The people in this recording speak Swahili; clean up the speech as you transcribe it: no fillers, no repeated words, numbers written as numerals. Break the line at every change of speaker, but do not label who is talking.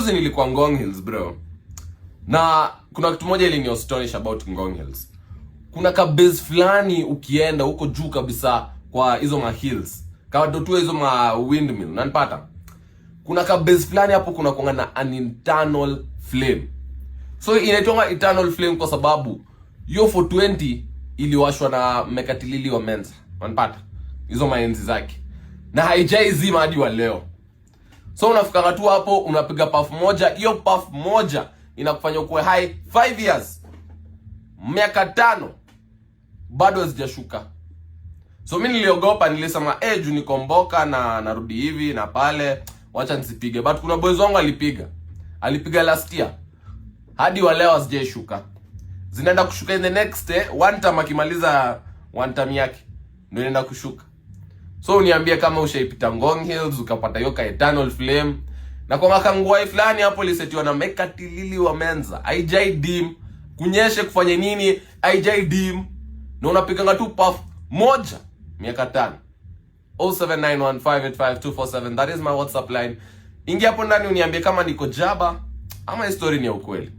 Juzi nilikuwa Ngong Hills, bro, na kuna kitu moja ilini astonish about Ngong Hills. Kuna ka base fulani ukienda huko juu kabisa kwa hizo ma hills, kama tu hizo ma windmill, unanipata? Kuna ka base fulani hapo kuna kuanga na an internal flame. So inaitwanga eternal flame kwa sababu hiyo 420 iliwashwa na Mekatilili wa Menza, unanipata? Hizo maenzi zake, na haijaizima hadi wa leo. So unafikanga tu hapo, unapiga puff moja. Hiyo puff moja inakufanya ukuwe high 5 years, miaka 5, bado hazijashuka. So mi niliogopa, nilisema, "Eh, juu nikomboka na narudi hivi na pale, wacha nisipige." But kuna boys wangu alipiga, alipiga last year, hadi wa leo hazijaishuka. Zinaenda kushuka in the next one term. Akimaliza one term yake ndio inaenda kushuka. So uniambie kama ushaipita Ngong Hills ukapata hiyo ka eternal flame na kwa kangwai fulani hapo ilisetiwa na Mekatilili wa Menza, haijai dim, kunyeshe kufanya nini, haijai dim, na unapiganga tu puff moja miaka 5. 0791585247, that is my WhatsApp line. Ingia hapo ndani uniambie kama niko jaba ama hii story ni ya ukweli.